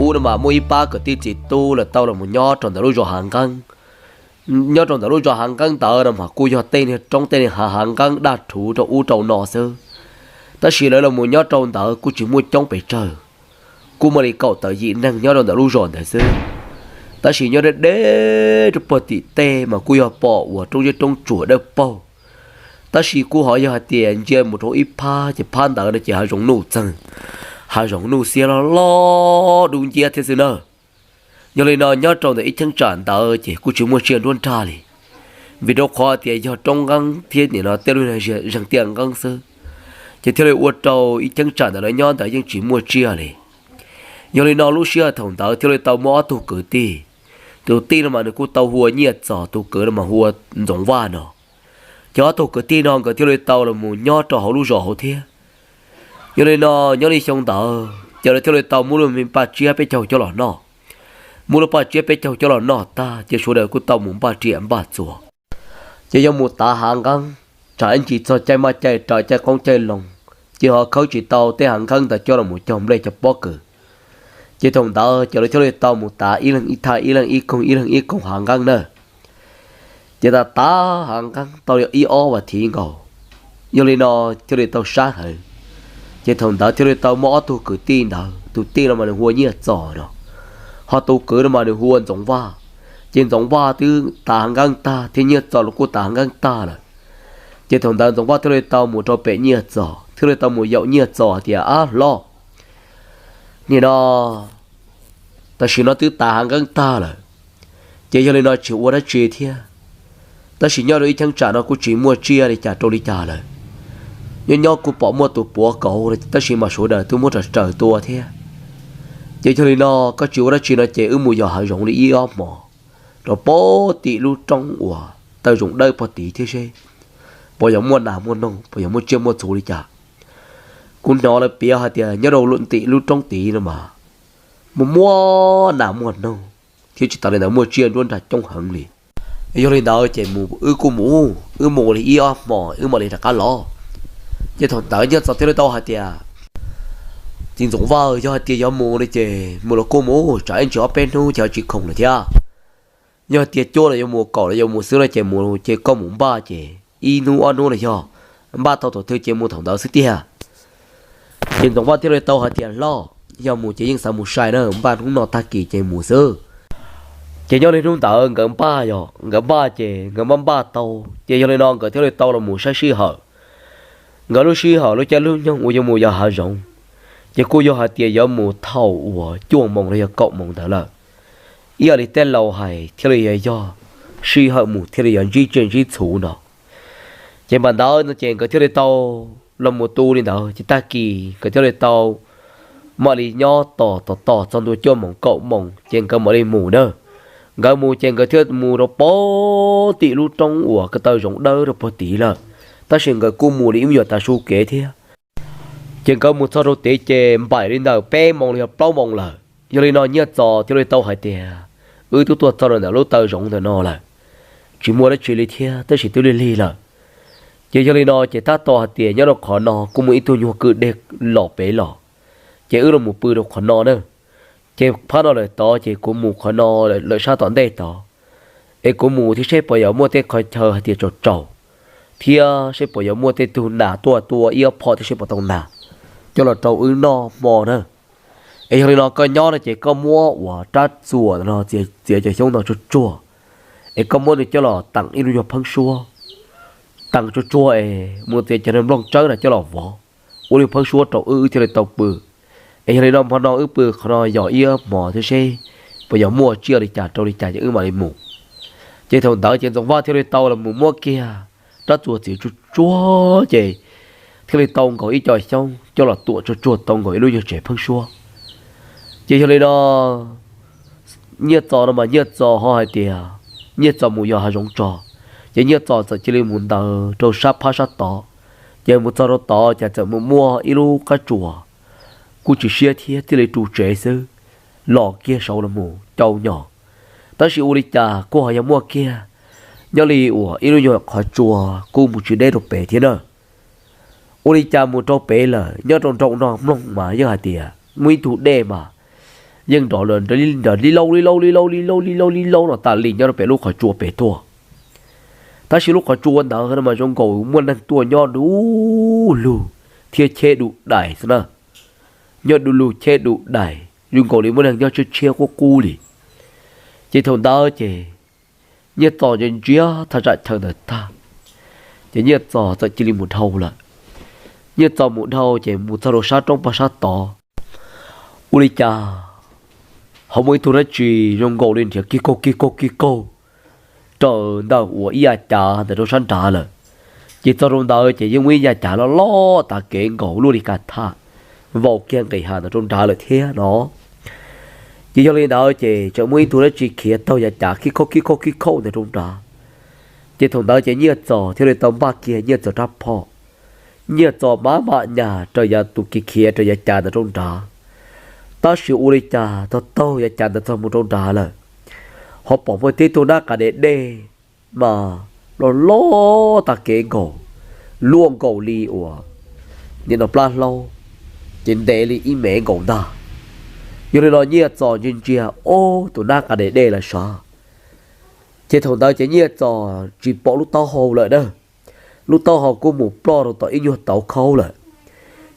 Ub, no mas muaj ib pab kwv tij txiv tub lawv tau los nyob rau ntawm lub zos Hav Nqeeb. Nyob rau ntawm lub zos Hav Nqeeb ntawd no mas kuj yog tej niag roob tej niag hav hav nqeeb daj rhuv rau ub rau no xwb. Tab sis lawv los nyob rau ntawd kuj tsis muaj coob pes tsawg, kuj muaj li kaum tawm yim neeg nyob rau ntawm lub zos ntawd xwb. Tab sis nyob deb deb rau puag tim tej mas kuj yog pom uas roob zeb roob tsuas dawb paug. Tab sis kuj ho yog hais tias ntsia mus rau ib phab ces phab ntawd no ces hav zoov nuj txeeg, hav zoov nuj xiab loj loj dub nciab thiab xwb na. Yog li no nyob rau ntawm ib cheeb tsam ntawd ces kuj tsis muaj tsiaj nruab nrag li, vim rau qhov tias yog roob nqeeb thiab nim no tej lub zeeg tiaj nqeeb xwb, ces thiaj li ua rau ib cheeb tsam ntawm lawv nyob ntawd yeej tsis muaj tsiaj li. Yog li no lub sij hawm thaum ntawd thiaj li tau muaj ob tug kwv tij. Tus tij no mas nws kuj tau hu ua Nyiaj Txos, tus kwv no mas hu ua Ntxoov Vaj no. Ces ob tug kwv tij no nkawd thiaj li tau los mus nyob rau hauv lub zos hauv thiab. Yog li no nyob li xyoo ntawd ces lawv thiaj li tau muab lub me paj tsiab peb caug coj los noj. Muab lub paj tsiab peb caug coj los noj tag ces sawv daws kuj tau mus npaj riam npaj txuas, ces yuav mus tav hav nqeeb. Tsam ib ntsis txog caij maj caij raws caij qoob caij loo, ces ho khawb tsis tau tej hav nqeeb ntawd coj los mus cog nplej cog pob kws. Ces thaum ntawd ces lawv thiaj li tau mus tav ib leeg ib thaj, ib leeg ib koog, ib leeg ib koog hav nqeeb na. Ces tav tav hav nqeeb tau li ib ob vas thiv nkaus, yog li no thiaj li tau sab heev. Ces thaum ntawd thiaj li tau muaj ob tug kwv tij ntawd, tus tij no mas nws hu ua Nyiaj Txos no, ho tus kwv no mas nws hu ua Ntxoov Vaj. Ces Ntxoov Vaj twb tav hav nqeeb tag thiab Nyiaj Txos los kuj tav hav nqeeb tag lawm. Ces thaum ntawd Ntxoov Vaj thiaj li tau mus rau pem Nyiaj Txos, thiaj li tau mus yaum Nyiaj Txos tias, Ab hlob, nim no tam sim no twb tav hav nqeeb tag lawm, ces yog li no tsis ua dab tsi thiab. Tab sis nyob rau ib cheeb tsam no kuj tsis muaj tsiaj li cas rau li cas lawm. Nyob nyob kuj pom muaj tus puav kauv, tab sis mas sawv daws twb muab raws raws tua thiab. Ces yog li no koj tsis ua dab tsi no ces wb mus yos hav zoov li ib ob hmos rau puag tim lub roob uas taw zoov dawb puag tid thiab seb puas yog muaj nas muaj noog, puas yog muaj tsiaj muaj txhu li cas. Kuv hnov lawv piav hais tias nyob rau tim lub roob tid no mas muaj muaj nas muaj noog, thiab tsis tas li ntawd muaj tsiaj nruab nrag coob heev li. Yog li ntawd ces mus wb kuj mus, wb mus li ib ob hmos wb mam li rov qab los. Ces thaum ntawd Nyiaj Txos thiaj li tau hais tias, Txiv Ntxoov Vaj, yog hais tias yuav mus no ces mus los kuj mus, tsam ib ntsis ob peb hnub ces ho tsis khoom lawm thiab. Yog tias cuab los yuav mus, kaum los yuav mus xwb no ces mus ces koj mus npaj ces ib hnub ob hnub los yog, npaj tau thaum twg ces mus thaum ntawd xwb tiag. Ces Ntxoov Vaj thiaj li tau hais tias, Hlob, yog mus ces yeej xav mus sai na, npaj hnub no tag kis ces mus xwb. Ces nyob li hnub ntawd nkawd npaj, yog nkawd npaj ces nkawd npaj npaj tau, ces yog li no nkawd thiaj li tau los mus saib sij hawm. Nkawd lub sij hawm lub caij lub nyoog uas yuav mus yos hav zoov, ces kuj yog hais tias yuav mus thaum uas cuaj moos los yog kaum moos ntawd lawm. Ib yam li tej laus hais thiaj li yog, yog sij hawm mus thiaj li yog ntsib tsiaj ntsib txhu no. Ces npaj ntawd no ces nkawd thiaj li tau los mus tu li ntawd ces tag kis nkawd thiaj li tau mam li nyob tos tos tos txog ntua cuaj moos kaum moos ces nkawd mam li mus na. Nkawd mus ces nkawd thiaj mus rau puag tim lub roob uas ko taw zoov dawb rau puag tid lawm, tab sis nkawd kuj mus li ib nyuag tav su kev thiab. Ces nkawd mus txog rau tid ces npaum li ntawm peb moos los yog plaub moos lawm. Yog li no Nyiaj Txos thiaj li tau hais tias, Wb twb tuaj txog rau ntawm lub taw zoov ntawm no lawm, tsis muaj dab tsi li thiab, tab sis twb lig lig lawm. Ces yog li no ces tab tom hais tias nyob rau qhov no kuj muaj ib tug nyuag kwj deg los pem los, ces wb los mus pw rau qhov no na. Ces phab no lawm tod ces kuv mus qhov no lawm sab tom ntej tod, es kuv mus thiab seb puas yuav muaj tej qhov chaw hais tias tsaus tsaus, thiab seb puas yuav muaj tej tug nas tuaj tua ib ob phom thiab seb puas tau nas coj los rau wb noj hmo na. Es yog li no koj nyob no ces koj muab uas rab txuas no txiav cov xyoob no tsuag tsuag, es koj muab nws coj los teem ib lub nyuag pheeb suab, teem tsuag tsuag es mus txiav cov nplooj tsawb no coj los vov ua li pheeb suab rau wb, wb thiaj li tau pw. Es yog li no hmo no wb pw qhov no yog ib hmos thiab seb puas yog muaj tsiaj li cas rau li cas ces wb mam li mus. Ces thaum ntawd ces Ntxoov Vaj thiaj li tau los mus muab kiag rab txuas txiav tsuag tsuag ces thiaj li tau nkaus ib co xyoob coj los tuam tsuag tsuag tau nkaus ib lub nyuag tsev pheeb suab. Ces yog li no Nyiaj Txos no mas Nyiaj Txos ho hais tias Nyiaj Txos mus yos hav zoov tso, ces Nyiaj Txos txawm cia li mus ntaws rau sab phab sab tod. Ces mus txog rau tod ces txawm mus muaj ib lub qab tsuas kuj tsis siab thiab thiaj li ru tsev xwb, los kiag saud los mus cau nyom. Tab sis ua li cas kuj ho yog muaj kiag nyob li uas ib lub nyuag qhov tsua kuj mus tsis deb rau pem thiab na. Ua li cas mus rau pem lawm nyob rau nraum no mloog mas yeej hais tias muaj ib tug dej mas yeej nrov li laub li laub li laub li laub li laub li laub no tas li nyob rau pem lub qhov tsua pem tuaj. Tab sis lub qhov tsua ntawd no mas zoo nkaus muaj neeg tuaj nyob du lug thiab cheb du dais xwb na. Nyob du lug cheb du dais zoo nkaus li muaj neeg nyob tshiab tshiab qub qub li. Ces thaum ntawd ces Nyiaj Txos ntsia ntsia thaj tsam chaw ntawd tag, ces Nyiaj Txos txawm cia li mus dhau lawm. Nyiaj Txos mus dhau ces mus txog rau sab roob pag sab tod, ua li cas ho muaj ib tug dab tsi zoo nkaus li nrhiav kig kaug kig kaug kig kaug raws ntawm uas ib yav cav ntawm rau sab nrad lawm. Ces txog rau ntawd ces yeej muaj ib yav cav loj loj tas kev nkaus luaj li ka tham, vau kiag nqis hav ntawm rau nrad lawm thiab no. Ces yog li ntawd ces tseem muaj ib tug dab tsi khiav taug yav cav kig kaug kig kaug kig kaug ntawm rau nrad. Ces thaum ntawd ces Nyiaj Txos thiaj li tau npaj kiag Nyiaj Txos rab phom, Nyiaj Txos maj mam nyas raws yav tus khiav khiav raws yav cav ntawm rau nrad. Tab sis ua li cas thaum taug yav cav ntawd txog mus rau nrad lawm, ho pom muaj tib tug nab qa dej dej mas loj loj tag kev nkaus, luaj nkaus li uas nim no plab hlaub, ces ntev li ib mev nkaus ntag. Yog li no Nyiaj Txos ntsia ntsia, ob, tus nab qa dej dej lawm sav. Ces thaum ntawd ces Nyiaj Txos tsis pom lub taub hau lawm na, lub taub hau kuj mus ploj rau tom ib nyuag tauv khaub lawm.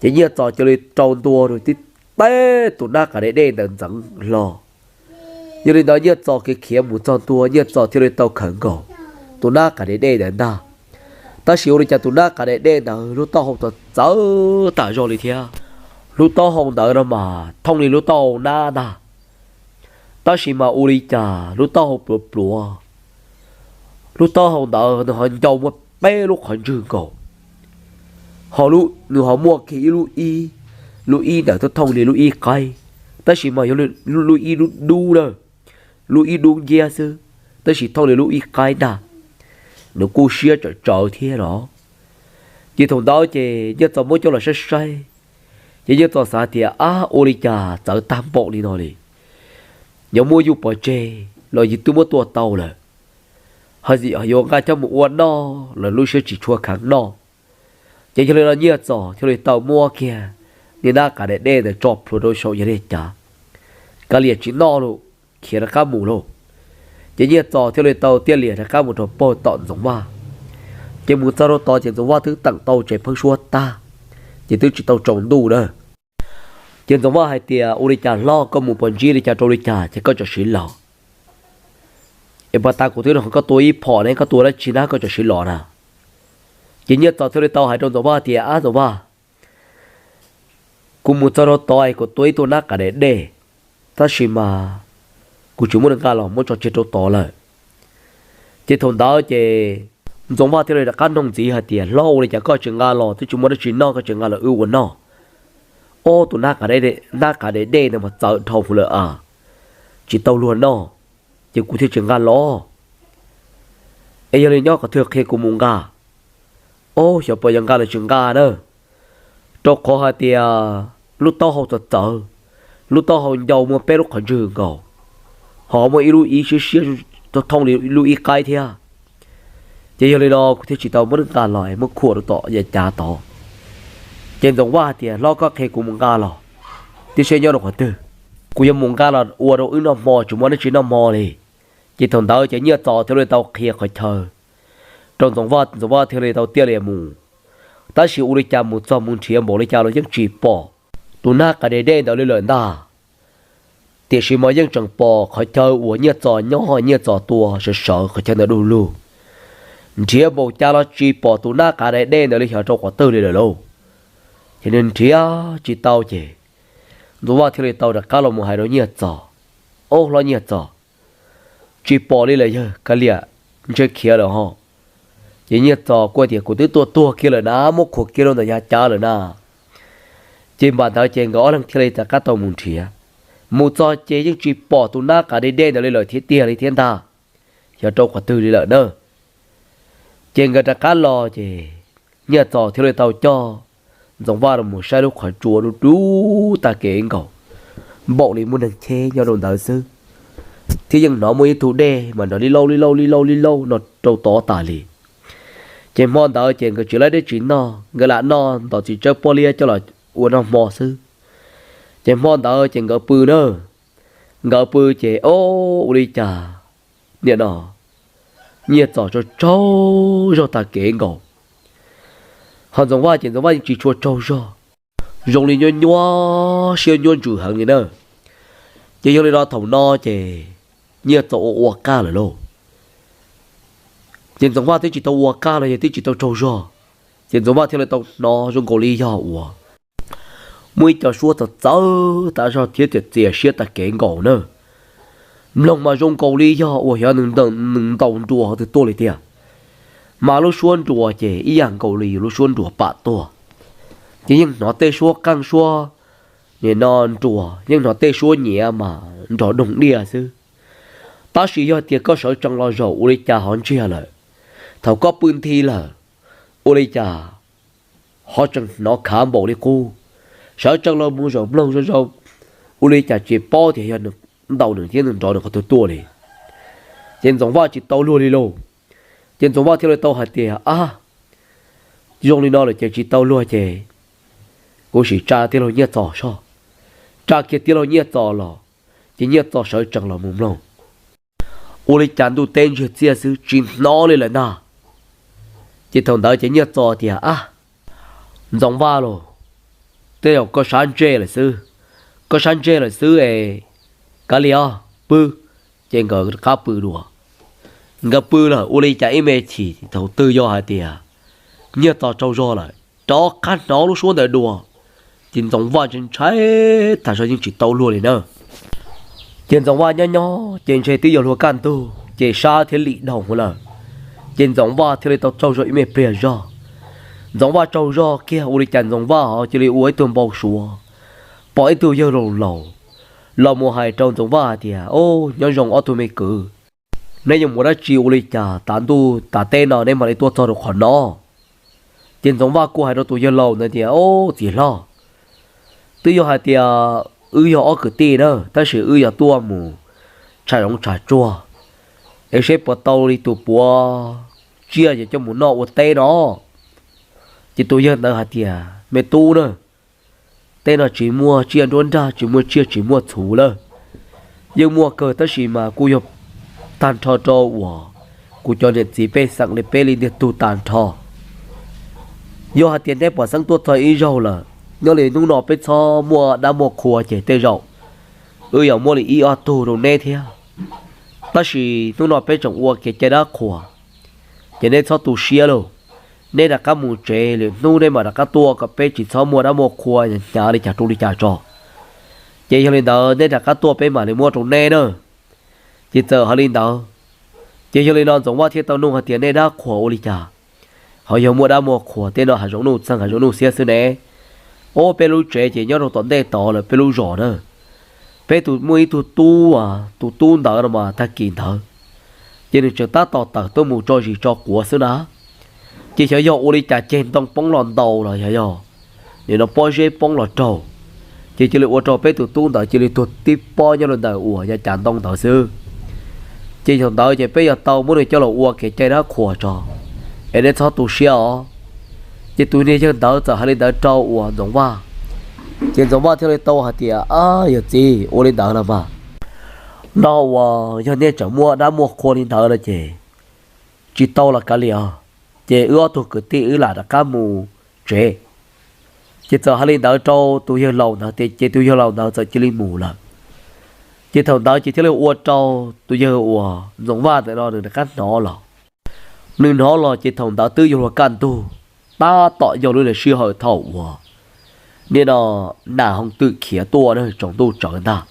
Ces Nyiaj Txos cia li rau ntua rau tib teb tus nab qa dej dej ntawd ntxeev hlo. Yog li ntawd Nyiaj Txos khiav khiav mus txog ntua, Nyiaj Txos thiaj li tau khawm nkaus tus nab qa dej dej ntawd ntag. Tab sis ua li cas tus nab qa dej dej ntawd lub taub hau txawv txawv tam zog li thiab. Lub taub hau ntawd no mas thooj li lub taub hau nab ntag, tab sis mas ua li cas lub taub hau pluav pluav, lub taub hau ntawd nws ho ncau muaj peb lub qhov ntswg nkaus, ho nws ho muaj kiag ib lub ib, lub ib ntawd thooj li lub ib qaib, tab sis mas yog lub ib lub dub na, lub ib dub nciab xwb, tab sis thooj li lub ib qaib ntag. Nws kuj siab tsawv tsawv thiab los. Ces thaum ntawd ces Nyiaj Txos muab coj los saib saib, ces Nyiaj Txos xav tias, ab, ua li cas txawv tag npaum li no li, yuav muab yug pov tseg los yus twb muab tua tau lawm, ho yuav nqa coj mus ua noj los lub siab tsis tshua kheev noj. Ces yog li no Nyiaj Txos thiaj li tau muab kiag niag nab qa dej dej ntawd tso plhuav rau saum yog li cas, kav liam tsis noj lawm, khiav rov qab mus lauj. Ces Nyiaj Txos thiaj li tau tiaj liam rov qab mus rau pem tom Ntxoov Vaj. Ces mus txog rau tod ces Ntxoov Vaj twb teem tau tsev pheeb suab tag, ces twb tsis tau tsaus ntuj na. Ces Ntxoov Vaj hais tias, ua li cas hlob, koj mus puas ntsib li cas rau li cas ces koj txawm sim los? Es pas tas kuv twb nug koj tua ib phom ne, koj tua dab tsi na koj txawm sim los na? Ces Nyiaj Txos thiaj li tau hais rau Ntxoov Vaj tias, ab Ntxoov Vaj, kuv mus txog rau tod es kuv tua ib tug nab qa dej dej, tab sis mas kuv tsis muab nws nqa los, muab tso tseg rau tod lawm. Ces thaum ntawd ces Ntxoov Vaj thiaj li rov qab noog ntxiv hais tias, hlob, ua li cas koj tsis nqa los, twb tsis muaj dab tsi noj koj tsis nqa los wb ua noj? Ob, tus nab qa dej dej ntawd mas txawv dhau lawm a, tsis tau luag noj, ces kuv thiaj tsis nqa los. Es yog li nyob qhov twg qhia kuv mus nqa? Ob, xyov puas yuav nqa los tsis nqa na, rau qhov hais tias lub taub hau txawv txawv, lub taub hau ncau muaj peb lub qhov ntswg nkaus, ho muaj ib lub ib siab siab thooj li lub ib qaib thiab. Ces yog li no kuv thiaj tsis tau muab nqa los es muab khuam rau tom yav cav tod. Ces Ntxoov Vaj hais tias, hlob, koj qhia kuv mus nqa los, tib seb nyob rau qhov twg, kuv yuav mus nqa los ua rau wb noj hmo, tsis muaj dab tsi noj hmo li. Ces thaum ntawd ces Nyiaj Txos thiaj li tau qhia qhov chaw rau Ntxoov Vaj, Ntxoov Vaj thiaj li tau tiaj liam mus. Tab sis ua li cas mus txog mus nrhiav npaum li cas los yeej tsis pom tus nab qa dej dej ntawd li lawm ntag. Tiam sis mas yeej tseem pom qhov chaw uas Nyiaj Txos nyob, Nyiaj Txos tua sawv sawv qhov chaw ntawd du lug. Nrhiav npaum cas los tsis pom tus nab qa dej dej ntawd li xyov rau qhov twg li lawm lauj. Ces nws nrhiav tsis tau ces Ntxoov Vaj thiaj li tau rov qab los mus hais rau Nyiaj Txos, ob, hlob Nyiaj Txos, tsis pom li lawm, yawg kav liam ntshe khiav lawm ho. Ces Nyiaj Txos kuj tias, kuv twb tua tuag kiag lawm na, muab khuam kiag rau ntawm yav cav lawm na. Ces npam ntawd ces nkawd ob leeg thiaj li rov qab tau mus nrhiav. Mus txog ces yeej tsis pom tus nab qa dej dej ntawd li lawm thiab tiag li thiab ntag, xyov rau qhov twg li lawm na. Ces nkawd rov qab los ces Nyiaj Txos thiaj li tau coj Ntxoov Vaj los mus saib lub qhov tsua dub dub tag kev nkaus, npaum li muaj neeg cheb nyob rau ntawd xwb, thiab yeej hnov muaj ib tug dej mas nrov li lauj li lauj li lauj li lauj no rau tod tas li. Ces hmo ntawd ces nkawd tsis laib dab tsi noj, nkawd lam noj ntos txiv tsawb pob liab coj los ua noj hmo xwb. Ces hmo ntawd ces nkawd pw na, Nkawd pw ces o, ua li cas nim no Nyiaj Txos tsaug tsaug zog tag kev nkaus. Ho Ntxoov Vaj ces Ntxoov Vaj yeej tsis tshua tsaug zog, zoo li nyuaj nyuaj siab nyuaj ntsws heev li na. Ces yog li no thaum no ces Nyiaj Txos ua ua qaj lawm lauj. Ces Ntxoov Vaj twb tsis tau ua qaj los yog twb tsis tau tsaug zog, ces Ntxoov Vaj thiaj li tau hnov zoo nkaus li yog uas muaj ib co suab txawv txawv tas zog thiab txias txias siab tag kev nkaus na. Mloog mas zoo nkaus li yog uas xyov nws ntaus nruas qhov twg tuaj li tiag, mas lub suab nruas ces ib yam nkaus li yus lub suab nruas pam tuag. Ces yeej hnov tej suab qeej suab nim no nruas, yeej hnov tej suab nyiav mas nrov doog diaj xwb. Tab sis yog tias koj sawv tsees los zaum ua li cas ho ntsiag lawm, thaum koj pw nthi lawm ua li cas ho tseem hnov khav npaum li qub. Sawv tsees los mus zaum mloog zoo zoo ua li cas tsis paub tias yog nws ntaus nws thiab nws nrov nws qhov twg tuaj li. Ces Ntxoov Vaj tsis tau luag li lauj. Ces Ntxoov Vaj thiaj li tau hais tias, ab, zoo li no lawm ces tsis tau luag ces kuv sim tsa tij laug Nyiaj Txos soj. Tsa kiag tij laug Nyiaj Txos los, ces Nyiaj Txos sawv tsees los mus mloog, ua li cas ntuj teb ntsiag txiaj xwb tsis hnov li lawm ntag. Ces thaum ntawd ces Nyiaj Txos tias, ab, Ntxoov Vaj lauj, tej zaum koj sab ntsej lawm xwb, koj sab ntsej lawm xwb es kav liam os, pw. Ces nkawd rov qab pw dua. Nkawd pw lawm ua li cas ib me chim thaum twg yog hais tias Nyiaj Txos tsaug zog lawm rov qab hnov lub suab ntawd dua, ces Ntxoov Vaj ntshai ntshai tas zog yeej tsis tau luag li na. Ces Ntxoov Vaj nyob nyob ces ntshe twb yuav luag kaj ntug ces sab thiaj lim dhau lawm. Ces Ntxoov Vaj thiaj li tau tsaug zog ib me pliag zog. Ntxoov Vaj tsaug zog kiag ua li cas Ntxoov Vaj ho cia li ua ib tug npau suav, pom ib tug yawg laus laus los mus hais rau Ntxoov Vaj hais tias, o, nyob zoo ob tug me kwv, neb yuav mus dab tsi ua li cas tav ntuj tav teb no neb mam li tuaj txog rau qhov no? Ces Ntxoov Vaj kuj hais rau tus yawg laus ntawd tias, o, txiv hlob, twb yog hais tias wb yog ob kwv tij na, tab sis wb yog tuaj mus tsham zoov tsham tsuag es seb puas tau li tus puav tsiaj es coj mus noj ua teb no. Ces tus yawg ntawd hais tias, me tub na, teb no tsis muaj tsiaj nruab nrag, tsis muaj tsiaj tsis muaj txhuv lawm. Yeej muaj kawg tab sis mas kuj yog tag nrho rau uas kuv cov niam txiv pej xeem li peb li ntiag tug tag nrho. Yog hais tias neb pom xeeb tuaj txog ib zaug lawm, nyob li hnub no peb txhob muaj dab muaj qhua ces tej zaum wb yuav muab li ib ob tug rau neb thiab. Tab sis hnub no peb tseem ua kev cai dab qhuas, ces neb txhob tu siab lauj. Neb rov qab mus tsev, lwm hnub neb mam rov qab tuaj kom peb tsis txhob muaj dab muaj qhua hnyav li cas rau li cas tso. Ces yog li ntawd neb rov qab tuaj peb mam li muab rau neb na. Ces txawm hais li ntawd, ces yog li no Ntxoov Vaj thiaj tau nug hais tias, nej dab qhuas ua li cas ho yog muaj dab muaj qhua tej no, hav zoov nuj txeeg hav zoov nuj xiab xwb ne? Ob, peb lub tsev ces nyob rau tom ntej tod lawm, peb lub zos na. Peb tus muaj ib tug tub, tus tub ntawd no mas tag kis ntawd ces nws tseem tab tom tawm tuaj mus tso zis tso quav xwb na. Ces xyov yog ua li cas ceg ntoo poob los ntau los xyov yog nim no pob zeb poob los raug, ces cia li ua rau peb tus tub ntawd cia li tuag tib pob nyob rau ntawm uas yav cav ntoo ntawd xwb. Ces thaum ntawd ces peb yuav tau muab nws coj los ua kev cai dab qhuas tso, es neb txhob tu siab os. Ces tus niag yawg ntawd txawm hais li ntawd rau uas Ntxoov Vaj. Ces Ntxoov Vaj thiaj li tau hais tias, a, yawg txiv, ua li ntawd los mas, no uas yog nej tseem muaj dab muaj qhua li ntawd no ces tsis tau los kav liam, ces wb ob tug kwv tij wb lam rov qab mus tsev. Ces txawm hais li ntawd rau tus yawg laus ntawd tias, ces tus yawg laus ntawd txawm cia li mus lawm. Ces thaum ntawd ces thiaj li ua rau tus yawg uas Ntxoov Vaj ntawm no nws rov qab hnov los. Nws hnov los ces thaum ntawd twb yuav luag kaj ntug, tab tom yog lub sij hawm thaum uas nim no nas hooj twm khiav tuaj na, tsaus ntuj tsawv ntag.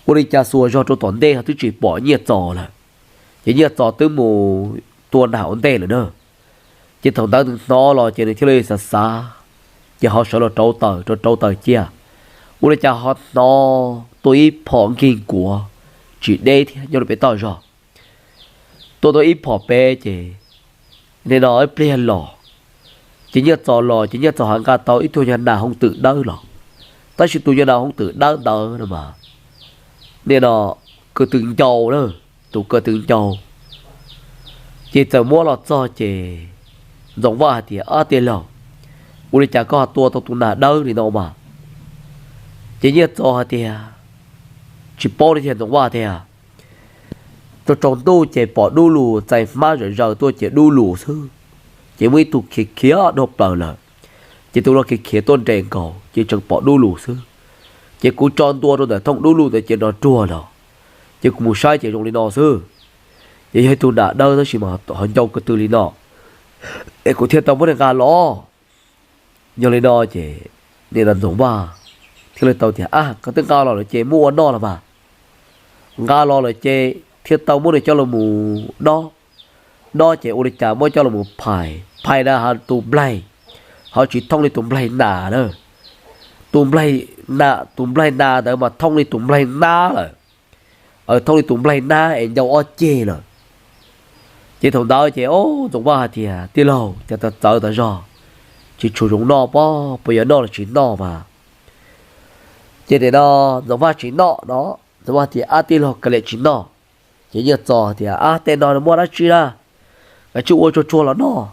Ua li cas xuas zog rau tom ntej ho twb tsis pom Nyiaj Txos lawm, ces Nyiaj Txos twb mus tua nas ua ntej lawm na. Ces thaum ntawd nws hnov los ces nws thiaj li xav xav, ces ho sawv los rauv taws, rau rauv taws cia, ua li cas ho hnov tuaj ib phom nkig nkuav tsis deb thiab nyob rau pem toj zog. Tuaj tau ib phom pem ces nim no ib pliag los, ces Nyiaj Txos los ces Nyiaj Txos ho nqa tau ib tug nyuag nas hooj twm dawb los. Tab sis tus nyuag nas hooj twm dawb ntawd no mas nim no ko tw ncau na, tus ko tw ncau. Ces txawm muab los txog ces Ntxoov Vaj hais tias, ab, tij laug, ua li cas koj ho tua tau tus nas dawb li no mas? Ces Nyiaj Txos hais tias, tsis paub li tiag Ntxoov Vaj tiag. Tsaus tsaus ntuj ces pom dub lug txais hmab zom zaws tuaj ces dub lug xwb. Ces muaj ib tug khiav khiav dhau plaws lawm, ces tus no khiav khiav tuaj nres nkaus ces tseem pom dub lug xwb. Ces kuv tso ntua rau ntawm thooj dub lug ntawd ces nrov ruag los, ces kuv mus saib ces zoo li no xwb. Ces yog ib tug nam dawb tab sis mas ho ncau ko tw li no, es kuv thiaj tau muab nws nqa los. Yog li no ces nim no Ntxoov Vaj thiaj li tau tias, Ab, koj twb nqa los lawm ces muab ua noj los mas. Nqa los lawm ces thiaj tau muab nws coj los mus dob. Dob ces ua li cas muab coj los mus phais, phais na has tus nplaig ho tsis thooj li tus nplaig nas na. Tus nplaig nas, tus nplaig nas ntawd mas thooj li tus nplaig nab lawm, thooj li tus nplaig nab es ncau ob ceg lawm. Ces thaum ntawd ces Ntxoov Vaj hais tias, Tij laug, cas txawv txawv tas zog, tsis tshua zoo noj pob, puas yuav noj los tsis noj mas? Ces nim no Ntxoov Vaj tsis noj no, Ntxoov Vaj tias, Ab tij laug, kav liam tsis noj. Ces Nyiaj Txos tias, Ab, tej no muaj dab tsi na, kav tsij ua tsuag tsuag los noj.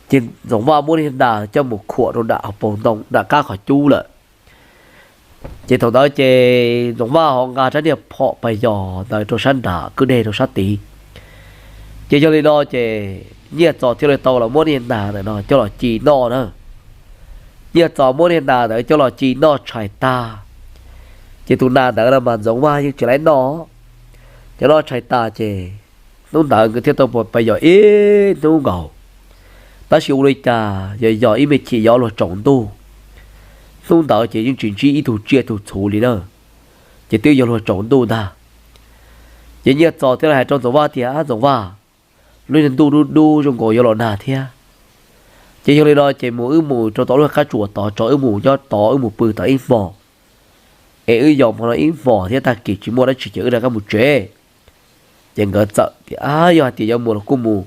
Ces Ntxoov Vaj muab niag nas coj mus khuam rau nram hauv paus ntoo nram qab qhov cub lawm. Ces thaum ntawd ces Ntxoov Vaj ho nqa rab niag phom pas yos ntawd rau sab nram kwj deg rau sab tid. Ces yog li no ces Nyiaj Txos thiaj li tau los muab niag nas ntawm no coj los ci noj na. Nyiaj Txos muab niag nas ntawd coj los ci noj tshais tag, ces tus nas ntawd no mas Ntxoov Vaj yeej tsis laib noj. Ces noj tshais tas ces hnub ntawd nkawd thiaj tau pas yos ib hnub nkaus. Tab sis ua li cas yog yog ib me chim yuav luag tsaus ntuj, hnub ntawd ces yeej tsis ntsib ib tug tsiaj tug txhu li na, ces twb yuav luag tsaus ntuj ntag. Ces Nyiaj Txos thiaj li hais rau Ntxoov Vaj tias, Ab Ntxoov Vaj, lub niag ntuj dub dub zoo nkaus yuav los nag thiab. Ces yog li no ces mus wb mus rau tom lub qab tsuas tod tso, wb mus nyob tod wb mus pw tod ib hmos, es wb yos hmo no ib hmos thiab tag kis tsis muaj dab tsi ces wb rov qab mus tsev. Ces nkawd txawm tias, Ab, yog hais tias yuav mus los kuj mus,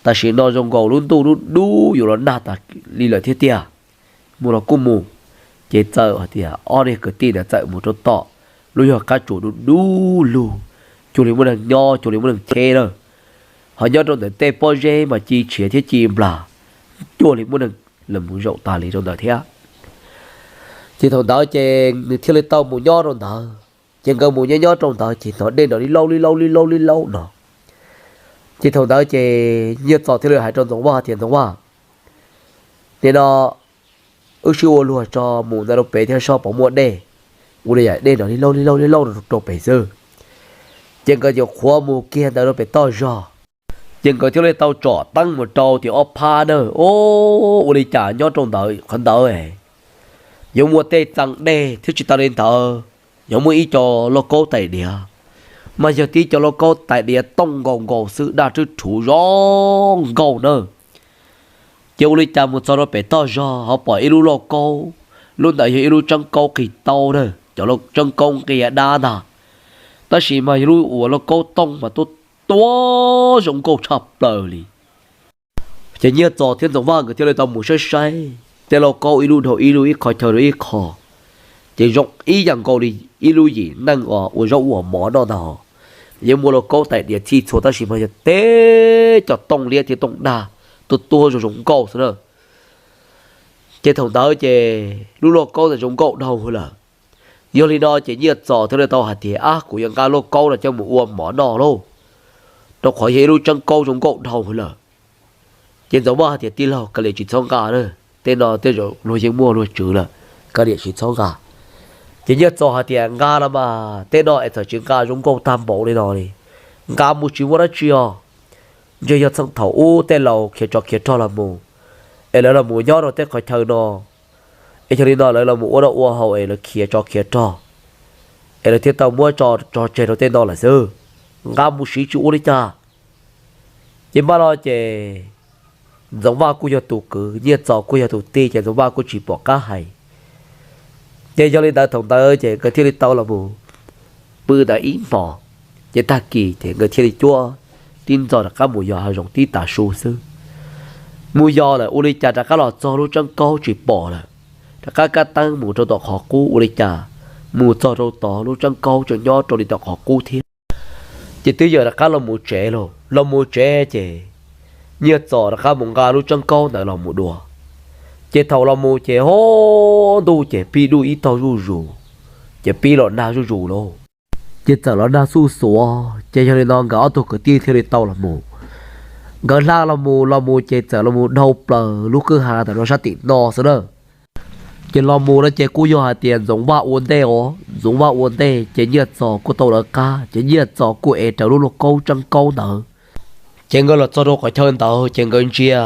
tam sim no zoo nkaus lub ntuj dub dub yuav los nag tas li lawm thiab tiag, mus los kuj mus. Ces txawm hais tias ob niag kwv tij ntawd txawm mus rau tom lub yog qab tsuas dub dub lug, cuag li muaj neeg nyob cuag li muaj neeg cheb lawm, ho nyob rau ntawm tej pob zeb mas ci tshiav thiab ci nplas, cuag li muaj neeg los mus zaum tas li rau ntawd thiab. Ces thaum ntawd ces nws thiaj li tau mus nyob rau ntawd. Ces nkawd mus nyob nyob rau ntawd ces hnov dej nrov li laub li laub li laub li laub no. Ces thaum ntawd ces Nyiaj Txos thiaj li hais rau Ntxoov Vaj tias, Ntxoov Vaj, nim no wb sib ua luag tso mus ntawd rau pem thiab seb puas muaj dej. Ua li yam dej nrov li laub li laub li laub rau pem xwb. Ces nkawd yuav qhuav mus kiag ntawd rau pem toj zog, ces nkawd thiaj li tau tsom teeb mus rau tias ob phab na. Ua li cas nyob rau ntawd qhov ntawd yuav muaj tej txee dej thiab tsis tas li ntawd, yuav muaj ib co lauj kaub tais diav, mas yog tib co lauj kaub tais diav tooj nkaus nkaus xwb, daj rhwb rhuv zoo nkauj na. Ces ua li cas mus txog rau pem toj zog ho pom ib lub lauj kaub, lub ntawd yog ib lub tseeb kaub qis taub na, cov tseeb kaub nqia dab ntag, tab sis mas yog lub uas lauj kaub tooj mas tuab tuab zoo nkauj tshaj plaws li. Ces Nyiaj Txos thiab Ntxoov Vaj nkawd thiaj li tau mus saib saib tej lauj kaub ib lub dhau ib lub, ib qho chaw rau ib qho, ces zoo ib yam nkaus li ib lub yim neej uas ua zaub ua mov noj ntag. Yeej muaj lauj kaub tais diav txhij txhua tab sis mas yog teb cov tooj liab thiab tooj daj tuab tuab zoo zoo nkauj xwb na. Ces thaum ntawd ces lub lauj kaub ntawd zoo nkauj dhau lawm. Yog li no ces Nyiaj Txos thiaj li tau hais tias, Ab, kuv yuav nqa lauj kaub no coj mus ua mov noj lauj, rau qhov yog ib lub tseeb kaub zoo nkauj dhau lawm. Ces Ntxoov Vaj hais tias, Tij laug, kav liam tsis txhob nqa na, tej no tej zaum luag yeej muaj luag tswv lawm, kav liam tsis txhob nqa. Ces Nyiaj Txos hais tias, Nqa los mas, tej no es txawm tsis nqa zoo nkauj tag npaum li no li, nqa mus tsis muaj dab tsi os. Ntshe yog txheej thaum ub tej laus khiav tsov khiav rog los mus, es lawv los mus nyob rau tej qhov chaw no, es yog li no lawv los mus ua noj ua haus es lawv khiav tsov khiav rog, es lawv thiaj tau muab tso tseg rau tej no lawm xwb. Nqa mus siv tsis ua li cas. Ces npaj no ces Ntxoov Vaj kuj yog tus kwv, Nyiaj Txos kuj yog tus tij, ces Ntxoov Vaj kuj tsis pom qab hais. Ces yog li ntawd thaum ntawd ces nkawd thiaj li tau los mus pw ntawd ib hmos. Ces tag kis ces nkawd thiaj li cuab tib ntxov rov qab mus yos hav zoov tib tav su xwb. Mus yos lawm ua li cas rov qab los txog lub tseeb kaub tsis pom lawm. Rov qab kab teeb mus rau tom qhov qub ua li cas mus txog rau tod lub tseeb kaub tseem nyob rau li tom qhov qub thiab. Ces twb yog rov qab los mus tsev lauj, los mus tsev ces Nyiaj Txos rov qab mus nqa lub tseeb kaub ntawd los mus dua. Ces thaum los mus ces ho ntuj ces pib dub ib taug zuj zus, ces pib los nag zuj zus lauj. Ces txawm los nag xuj xuav, ces yog li no nkawd ob tug kwv tij thiaj li tau los mus. Nkawd hla los mus los mus ces txawm los mus dhau plaws lub kwj ha ntawm no sab tim no xwb na. Ces los mus no ces kuj yog hais tias Ntxoov Vaj ua ntej os, Ntxoov Vaj ua ntej ces Nyiaj Txos kuj tau lawv qab, ces Nyiaj Txos kuj ev rawv lub lauj kaub tseeb kaub ntawd. Ces nkawd los txog rau qhov chaw ntawd ces nkawd ntsia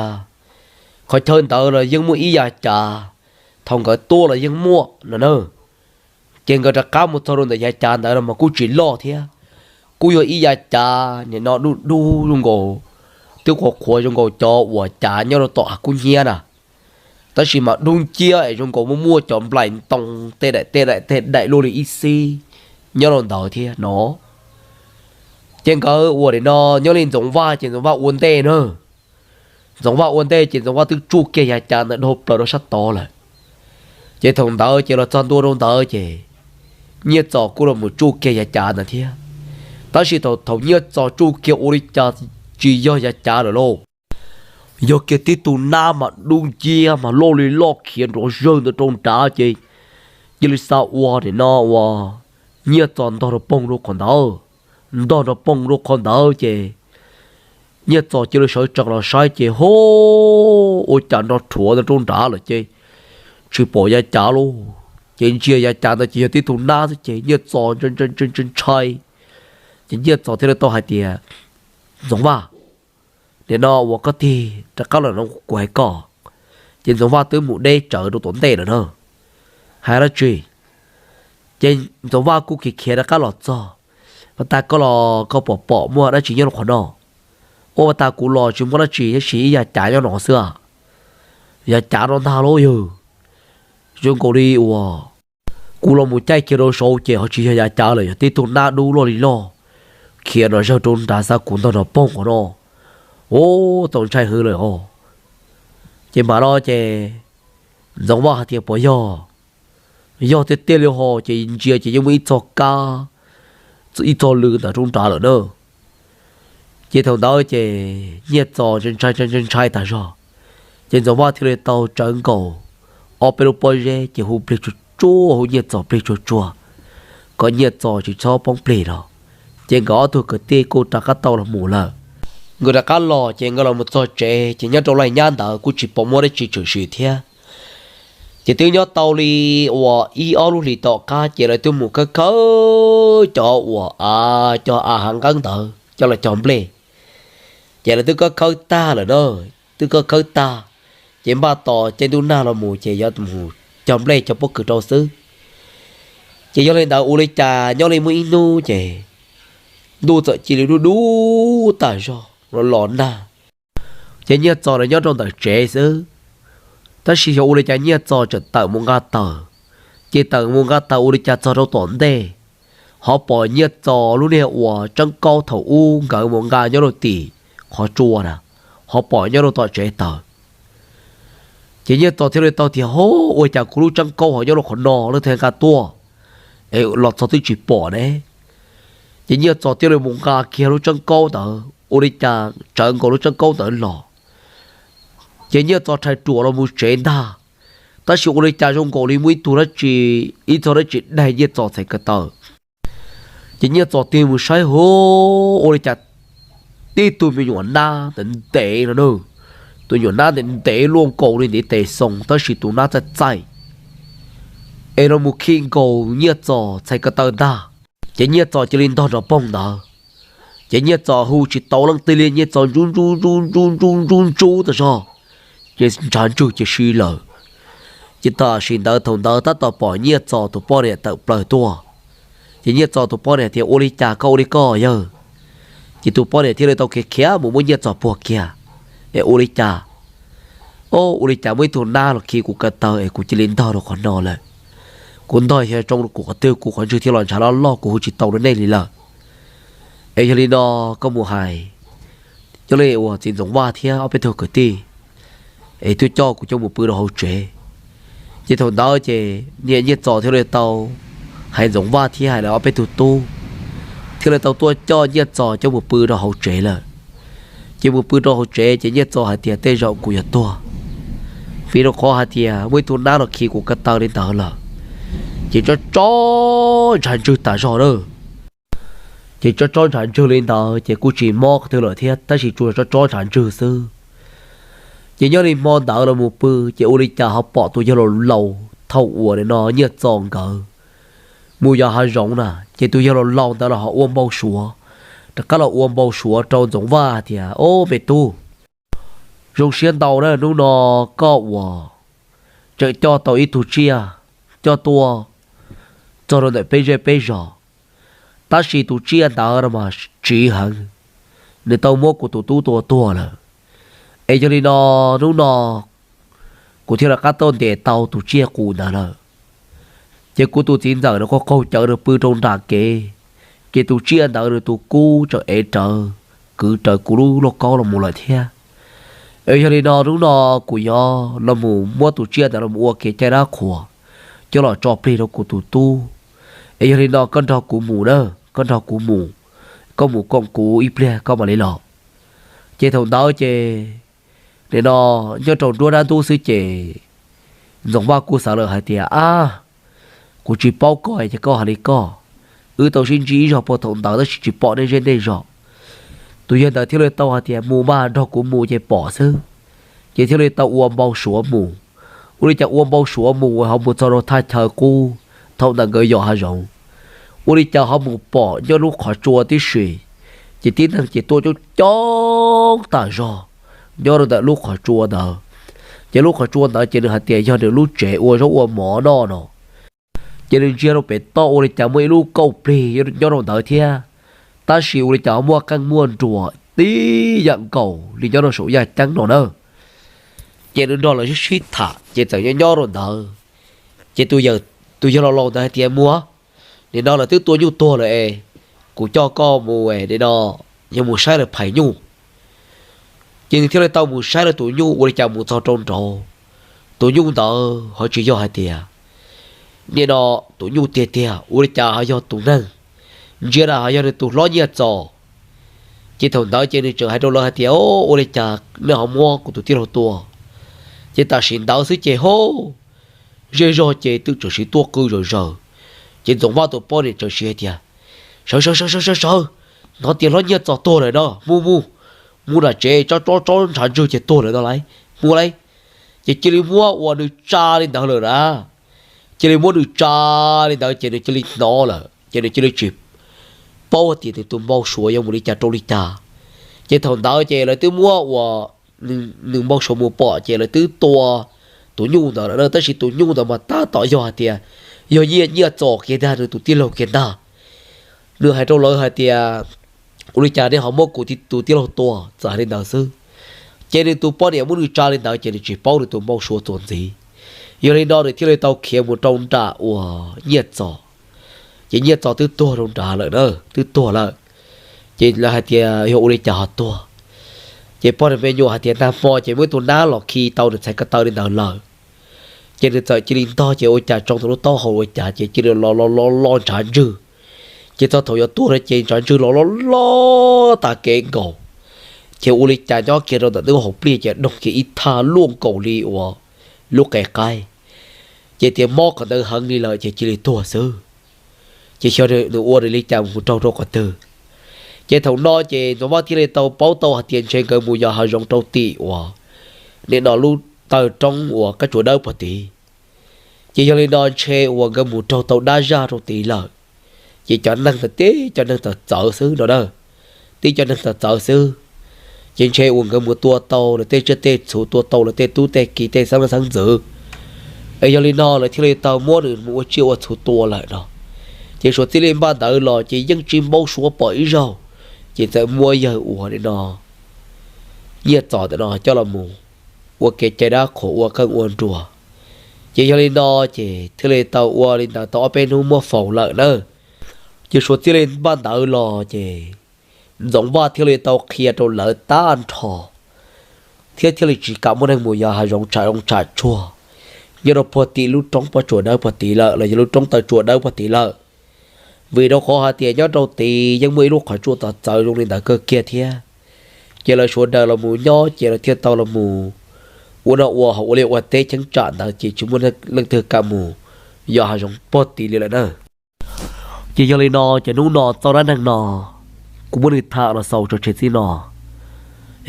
qhov chaw ntawd los yeej muaj ib yav cav, thaum nkawd tuaj los yeej muaj no na. Ces nkawd rov qab mus txog rau ntawm yav cav ntawd los mas kuj tsis loj thiab, kuj yog ib yav cav nim no dub dub zoo nkaus, twb qhuav qhuav zoo nkaus cov uas cav nyob rau tom hav kub hnyiab na. Tab sis mas dub nciab es zoo nkaus muaj muaj cov nplaim ntoo tej daim tej daim tej daim luaj li ib xib nyob rau ntawd thiab no. Ces nkawd uas nim no nyob li Ntxoov Vaj ces Ntxoov Vaj ua ntej na. Ntxoov Vaj ua ntej ces Ntxoov Vaj twb tsuj kiag yav cav ntawd dhau plaws rau sab tod lawm. Ces thaum ntawd ces los txog ntua rau ntawd ces Nyiaj Txos kuj los mus tsuj kiag yav cav ntawd thiab. Tab sis thaum thaum Nyiaj Txos tsuj kiag ua li cas tsis yog yav cav lawm lauj, yog kiag tib tug nab mas dub nciab mas loj li loj khiav nrov zawg ntawd rau nrad ces cia li xav ua nim no uas Nyiaj Txos ntog nrog poog rau qhov ntawd. Ntog nrog poog rau qhov ntawd ces Nyiaj Txos cia li sawv tsees los saib ces ho ua cas nrov rhuav ntawd rau nrad lawm ces tsis pom yav cav lauj. Ces ntsia yav cav ntawd ces yog tib tug nab xwb ces Nyiaj Txos ntshai ntshai. Ces Nyiaj Txos thiaj li tau hais tias, Ntxoov Vaj, nim no uas koj tig rov qab los no kuv hais koj. Ces Ntxoov Vaj twb mus deb tsawv rau tom ntej lawm na. Hais dab tsi? Ces Ntxoov Vaj kuj khiav khiav rov qab los txog. Ua tas koj los koj pom pom muaj dab tsi nyob rau qhov no? Ua tas kuv los tsis muaj dab tsi tab sis ib yav cav nyob no xwb. Yav cav no ntag lauj yawg. Zoo nkaus li uas kuv los mus caij kiag rau saud ces ho tsis yog yav cav lawm, yog tib tug nab dub loj li loj khiav nrov zawg rau nrad xa kuv ntog nrog poog qhov no. Ua txaus ntshai heev lawm os. Ces mam no ces Ntxoov Vaj hais tias, puas yog? Yog tiag tiag li ho. Ces ntsia ces yeej muaj ib txoj kab, ib txoj lw ntawd rau nrad lawm na. Ces thaum ntawd ces Nyiaj Txos ntshai ntshai ntshai ntshai tas zog. Ces Ntxoov Vaj thiaj li tau tsawv nkaus ob peb lub pob zeb ces hu plig tsuag tsuag, hu Nyiaj Txos plig tsuag tsuag kom Nyiaj Txos tsis txhob poob plig los. Ces nkawd ob tug kwv tij kuj rov qab tau los mus lawm. Nkawd rov qab los ces nkawd los mus txog tsev ces nyob rau laj nyab ntawd kuj tsis pom muaj dab tsi tshwm sim thiab. Ces twb nyob tau li uas ib ob lub hlis tom qab ces lawv twb mus khawb khawb cov uas a, cov a hav nqeeb ntawd coj los cog nplej. Ces lawv twb khawb khawb tag lawm na, twb khawb khawb tag, ces npaj tos caij ntuj nag los mus ces yuav mus cog nplej cog pob kws rau xwb. Ces yog li ntawd ua li cas nyob li muaj ib hnub ces ntuj txawm cia li dub dub tag zog los los nag. Ces Nyiaj Txos los nyob rau ntawm tsev xwb, tab sis xyov ua li cas Nyiaj Txos tseem tawm mus nqa taws. Ces tawm mus nqa taws ua li cas txog rau tom ntej, ho pom Nyiaj Txos lub niag uas tseeb kaub thaum ub nkawd mus nqa nyob rau tim qhov tsua na, ho pom nyob rau tom tsev taws. Ces Nyiaj Txos thiaj li tau tias, ho, ua cas kuv lub tseeb kaub ho nyob rau qhov no, leej twg nqa tuaj es los txog twb tsis pom ne? Ces Nyiaj Txos thiaj li mus nqa kiag lub tseeb kaub ntawd, ua li cas tsawv nkaus lub tseeb kaub ntawd los. Ces Nyiaj Txos rhais ruam los mus tsev ntag, tab sis ua li cas zoo nkaus li muaj ib tug dab tsi, ib txog dab tsi daig Nyiaj Txos txhais ko taw. Ces Nyiaj Txos tig mus saib, ho, ua li cas tib tug me nyuam nab ntev ntev no na, tus nyuam nab ntev ntev luaj nkaus li ntiv tes xoo tab sis tus nab txaij txaij es los mus khi nkaus Nyiaj Txos txhais ko taw ntag. Ces Nyiaj Txos cia li ntog nrog poog ntawd. Ces Nyiaj Txos hu tsis tau leej twg li, Nyiaj Txos ntsub ntsub ntsub ntsub ntsub ntsub ntsub tas zog, ces ntshav ntswg ces si lawm. Ces tam sim ntawd thaum ntawd tab tom pom Nyiaj Txos tus poj niam tawm plaws tuaj. Ces Nyiaj Txos tus poj niam tias, ua li cas koj ua li koj yawg? Ces tus poj niam thiaj li tau khiav khiav mus muab Nyiaj Txos puag kiag. Es ua li cas? O, ua li cas muaj ib tug nab los khi kuv ko taw es kuv cia li ntog rau qhov no lawm. Kuv ntog xyov zoo rau kuv qhov twg, kuv qhov ntswg thiaj los ntshav loj loj, kuv hu tsis tau rau nej li lawm. Es yog li no, koj mus hais coj li uas txiv Ntxoov Vaj thiab ob peb tug kwv tij es tuaj coj kuv coj mus pw rau hauv tsev. Ces thaum ntawd ces niam Nyiaj Txos thiaj li tau hais Ntxoov Vaj thiab hais lawv ob peb tug tub thiaj li tau tuaj coj Nyiaj Txos coj mus pw rau hauv tsev lawm. Ces mus pw rau hauv tsev ces Nyiaj Txos hais tias, tej zaum kuv yuav tuag, vim rau qhov hais tias muaj ib tug nab los khi kuv ko taw li ntawd lawm. ces tsob tsob ntshav ntswg tas zog na. Ces tsob tsob ntshav ntswg li ntawd ces kuj tsis mob qhov twg lawm thiab, tab sis tsuas tsob tsob ntshav ntswg xwb. Ces nyob li hmo ntawd los mus pw, ces ua li cas ho pom tus yawg laus laus thaum uas nim no Nyiaj Txos nkawd mus yos hav zoov na, ces tus yawg laus laus ntawd los ho ua npau suav, rov qab los ua npau suav rau Ntxoov Vaj tias, Ob, me tub, zoo siab ntau na, hnub no koj uas tseem coj tau ib tug tsiaj coj tuaj txog rau ntawm peb zej peb zos, tab sis tus tsiaj ntawd no mas tsiv heev, nws tau muab kuv tus tub tua tuag lawm. Es yog li no, hnub no kuv thiaj rov qab tuaj ntes tau tus tsiaj qus ntawd lawm. Ces kuv tus txiv ntxawm nws qaug qaug cawv nws pw rau nram kev, ces tus tsiaj ntawd nws tus kub tseem ev rawv, kwv rawv kuv lub lauj kaub los mus lawm thiab. Es yog li no, hnub no kuv yuav los mus muab tus tsiaj ntawd los ua kev cai dab qhuas coj los tso plig rau kuv tus tub. Es yog li no koj nrog kuv mus na, koj nrog kuv mus, koj mus koom kuv ib pliag koj mam li los. Ces thaum ntawd ces nim no nyob rau nruab dab ntub xwb ces Ntxoov Vaj kuj xav lawm hais tias, Ab, kuv tsis paub koj ces koj hais li koj, wb tau sib ntsib ib zaug puag thaum ntawd tab sis tsis pom nej zej nej zos. Tus yawg ntawd thiaj li tau hais tias, Mus mas, nrog kuv mus ces pom xwb. Ces thiaj li tau ua npau suav mus. Ua li cas ua npau suav mus ho mus txog rau thaj chaw qub thaum ntawd nkawd yos hav zoov, ua li cas ho mus pom nyob lub qhov tsua tib si, ces tib neeg ces tuaj coob coob tas zog nyob rau ntawm lub qhov tsua ntawd. Ces lub qhov tsua ntawd ces nws hais tias yog nws lub tsev ua zaub ua mov noj no. Ces nws ntsia rau pem toj ua li cas muaj ib lub kauj plig nyob rau ntawd thiab, tab sis ua li cas ho muaj qeej muaj nruas tib yam nkaus li nyob rau saum yaj ceeb no na. Ces nws nrog lawv sib sib tham ces txawm nyob nyob rau ntawd, ces tus yawg, tus yawg laus laus ntawd hais tias, Muaj, nim no lawv twb tua nyuj tuag lawm es kuv coj koj mus nim no yuav mus saib lawv phais nyuj. Ces nws thiaj li tau mus saib lawv tus nyuj ua li cas mus txog rau nraud, tus nyuj ntawd ho tsis yog hais tias nim no tus nyuj tiag tiag, ua li cas ho yog tus neeg, ntsia na ho yog nws tus hlob Nyiaj Txos. Ces thaum ntawd ces nws tseem hais rau lawv hais tias, Ua li cas nej ho muab kuv tus tij laug tua? Ces tam sim ntawd xwb ces ho zej zog ces twb tseem siv tuaj qw zom zaws. Ces Ntxoov Vaj tus poj niam tseem siv hais tias, Sawv sawv sawv sawv sawv sawv, hnov tias hlob Nyiaj Txos tuag lawm no, mus mus, mus nram tsev, tsob tsob tsob ntshav ntswg ces tuag lawm no lauj, mus lauj. Ces cia li muab uas nws tsa li ntawd lawm na, cia li muab nws tsa li ntawd ces nws cia li hnov lawm ces nws cia li tsis paub tias nws tus npau suav yuav mus li cas rau li cas. Ces thaum ntawd ces lawv twb muab uas nws npau suav mus pom ces lawv twb tua tus nyuj ntawd lawm na, tab sis tus nyuj ntawd mas tab tom yog hais tias yog Nyiaj, Nyiaj Txos kiag ntag, nws tus tij laug kiag ntag. Nws hais rau lawv hais tias, Ua li cas nej ho muab kuv tus tij laug tua? Txawm hais li ntawd xwb, ces nws tus poj niam muab nws tsa li ntawd ces nws tsis paub nws tus npau suav txuas ntxiv. Yog li no nws thiaj li tau khiav mus rau nram uas Nyiaj Txos. Ces Nyiaj Txos twb tuag rau nrad lawm na, twb tuag lawm. Ces lawv hais tias yog ua li cas ho tuag, ces poj niam me nyuam hais tias nag hmo ces muaj ib tug nab los khi tau nws txhais ko taw li ntawd lawm. Ces nws txawm cia li ntog ces ua cas tsoo tau lub taub hau ua cas ces cia li los los los los ntshav ntswg. Ces txog thaum yuav tuag no ces ntshav ntswg los los los tas kev nkaus. Ces ua li cas nyob kiag rau ntawm ntug hauv pliaj ces doog kiag ib thaj luaj nkaus li uas lub qe qaib. Ces tias mob qhov ntawd heev li lawm ces cia li tuag xwb. Ces xyov nws ua li cas mus raug rau qhov twg. Ces thaum no ces Ntxoov Vaj thiaj li tau paub tau hais tias ntshe nkawd mus yos hav zoov rau tim uas nim no lub taw roob uas kab tsuas dawb puag tid. Ces yog li no ntshe uas nkawd mus raug tau dab zaj rau tid lawm. Ces cov neeg ntawd tib cov neeg txawv txawv xwb no na, tib cov neeg txawv txawv xwb. Ces ntshe uas nkawd mus tua tau lawv tej tsiaj tej txhu, tua tau lawv tej tub tej ki tej xeeb leej xeeb ntxwv, es yog li no lawv thiaj li tau muab nws mus ua tsiaj ua txhu tua lawm no. Ces suav txij li npaj ntawd los ces yeej tsis npau suav pom ib zaug. Ces txawm muab yawg uas nim no Nyiaj Txos ntawm no coj los mus ua kev cai dab qhuas ua qeej ua nruas. Ces yog li no ces thiaj li tau ua li ntawd tau ob peb hnub muab faus lawm na. Ces suav txij li npaj ntawd los ces Ntxoov Vaj thiaj li tau qhia rau lawv tag nrho, thiab thiaj li tsis kam muaj neeg mus yos hav zoov tsham zoov tsham tsuag nyob rau puag tim lub roob pob tsuas dawb puag tid lawm los yog lub roob taw tsuas dawb puag tid lawm. Vim rau qhov hais tias nyob rau tid yeej muaj ib lub qhov tsua txawv txawv zoo li ntawd kawg kiag thiab. Ces lawv sawv daws los mus nyob ces lawv thiaj tau los mus ua noj ua haus ua liaj ua teb cheeb tsam ntawd ces tsis muaj leej twg kam mus yog hav zoov pog tim li lawm na. Ces yog li no ces hnub no txoj dab neeg no kuv muab nws tham los xaus tso tseg txij no.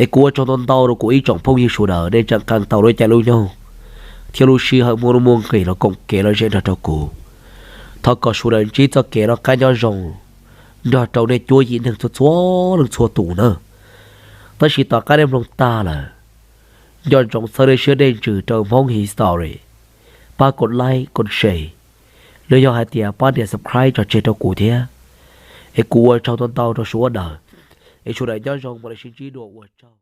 Es kuv ua tsaug ntau ntau rau kuv ib tsoom phooj ywg sawv daws nej tseem qee tau lub caij lub nyoog thiab lub sij hawm muaj nuj muaj nqis los koom kev los zem nrog rau kuv. Thov kom sawv daws ntsib txoj kev noj qab nyob zoo nrog rau nej cuab yim neeg txhua txhua leej txhua tus na. Tab sis tom qab nej mloog tag lawm, nco ntsoov txhawb nej siab dej ntsws rau Hmoob History, pab kom like kom share, los yog hais tias pab nias subscribe tso tseg rau kuv thiab. Es kuv ua tsaug ntau ntau rau sawv daws. Es sawv daws nyob zoo mam li sib ntsib dua, ua tsaug.